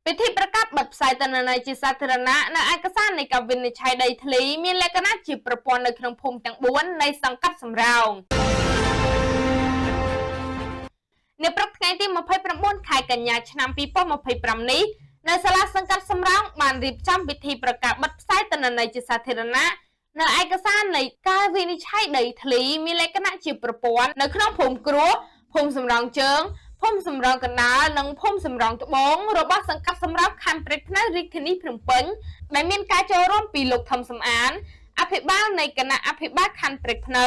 ពិធីប្រកាសបិទផ្សាយទិន្នន័យជាសាធារណៈនៅឯកសារនៃការវិនិច្ឆ័យដីធ្លីមានលក្ខណៈជាប្រព័ន្ធនៅក្នុងភូមិទាំង4នៃសង្កាត់សំរោងនៅព្រឹកថ្ងៃទី29ខែកញ្ញាឆ្នាំ2025នេះនៅសាលាសង្កាត់សំរោងបានរៀបចំពិធីប្រកាសបិទផ្សាយទិន្នន័យជាសាធារណៈនៅឯកសារនៃការវិនិច្ឆ័យដីធ្លីមានលក្ខណៈជាប្រព័ន្ធនៅក្នុងភូមិគ្រួភូមិសំរោងជើងភូមិសំរោងកណ្ដាលនិងភូមិសំរោងត្បូងរបស់សង្កាត់សំរោងខណ្ឌព្រែកព្នៅរាជធានីភ្នំពេញដែលមានការចូលរួមពីលោកធំសំអានអភិបាលនៃគណៈអភិបាលខណ្ឌព្រែកព្នៅ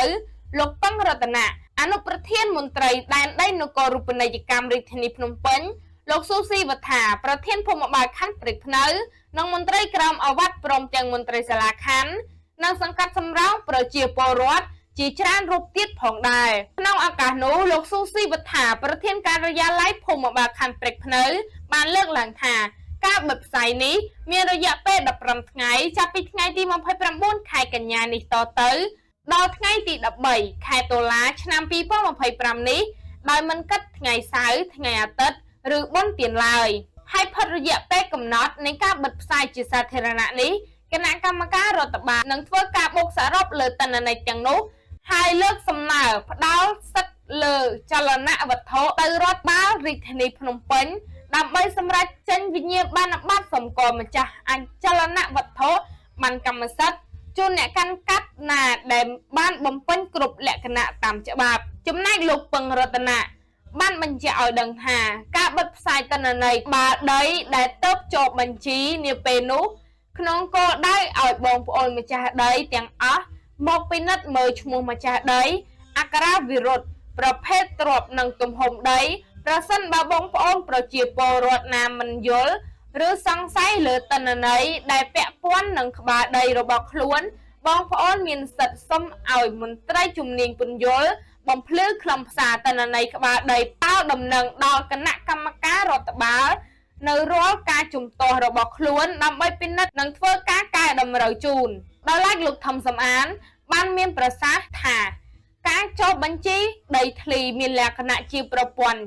លោកពឹងរតនៈអនុប្រធានមន្ត្រីដែនដីនគររូបនីយកម្មរាជធានីភ្នំពេញលោកស៊ូស៊ីវត្ថាប្រធានភូមិបាលខណ្ឌព្រែកព្នៅនិងមន្ត្រីក្រមអាវ៉ាត់ព្រមទាំងមន្ត្រីសាលាខណ្ឌនិងសង្កាត់សំរោងប្រជាពលរដ្ឋជាច្រើនរូបទៀតផងដែរក្នុងឱកាសនោះលោកស៊ូស៊ីវត្ថាប្រធានការិយាល័យភូមិបាលខណ្ឌព្រែកព្នៅបានលើកឡើងថាការបិទផ្សាយនេះមានរយៈពេល15ថ្ងៃចាប់ពីថ្ងៃទី29ខែកញ្ញានេះតទៅដល់ថ្ងៃទី13ខែតុលាឆ្នាំ2025នេះដោយមិនគិតថ្ងៃសៅរ៍ថ្ងៃអាទិត្យឬបុណ្យទានឡើយហើយផុតរយៈពេលកំណត់នៃការបិទផ្សាយជាសាធារណៈនេះគណៈកម្មការរដ្ឋបាលនឹងធ្វើការបូកសរុបលើទិន្នន័យទាំងនោះហើយលើកសំណើផ្ដល់សិទ្ធិលើចលនវត្ថុទៅរដ្ឋបាលរាជធានីភ្នំពេញដើម្បីសម្រេចចេញវិញ្ញាបនបត្រសម្គាល់ម្ចាស់អចលនវត្ថុបានកម្មសិទ្ធិជូនអ្នកកាន់កាប់ណាដែលបានបំពេញគ្រប់លក្ខណៈតាមច្បាប់ចំណែកលោកពឹងរតនៈបានបញ្ជាក់ឲ្យដឹងថាការបិទផ្សាយទិន្នន័យបាដីដែលទៅជាប់បញ្ជីនាពេលនោះក្នុងគោលដៅឲ្យបងប្អូនម្ចាស់ដីទាំងអស់មកពិនិត្យមើលឈ្មោះម្ចាស់ដីអក្ខរាវិរុទ្ធប្រភេទទ្រព្យនិងទំហំដីប្រសិនបើបងប្អូនប្រជាពលរដ្ឋណាមិនយល់ឬសង្ស័យលើទិន្នន័យដែលពាក់ព័ន្ធនឹងក្បាលដីរបស់ខ្លួនបងប្អូនមានសិទ្ធិសុំឲ្យមន្ត្រីជំនាញពន្យល់បំភ្លឺខ្លឹមសារទិន្នន័យក្បាលដីតើដំណឹងដល់គណៈកម្មការរដ្ឋបាលនៅរាល់ការជំទាស់របស់ខ្លួនដើម្បីពិនិត្យនិងធ្វើការកែតម្រូវជូនដោយឡែកលោកធំសំអានបានមានប្រសាសន៍ថាការចុះបញ្ជីដីធ្លីមានលក្ខណៈជាប្រព័ន្ធ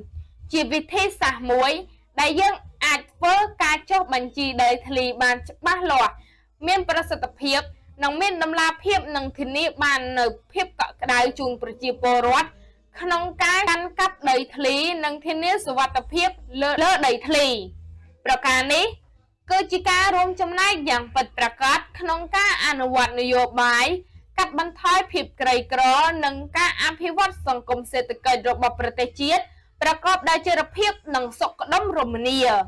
ជាវិធីសាស្ត្រមួយដែលយើងអាចធ្វើការចុះបញ្ជីដីធ្លីបានច្បាស់លាស់មានប្រសិទ្ធភាពនិងមានតម្លាភាពនិងធានាបាននូវភាពកក់ក្ដៅជូនប្រជាពលរដ្ឋក្នុងការកាន់កាប់ដីធ្លីនិងធានាសុវត្ថិភាពលើលើដីធ្លីប្រការនេះគឺជាការរួមចំណែកយ៉ាងពិតប្រាកដក្នុងការអនុវត្តនយោបាយកាត់បន្ថយភាពក្រីក្រនិងការអភិវឌ្ឍសង្គមសេដ្ឋកិច្ចរបស់ប្រទេសជាតិប្រកបដោយចីរភាពនិងសុខដុមរមនា។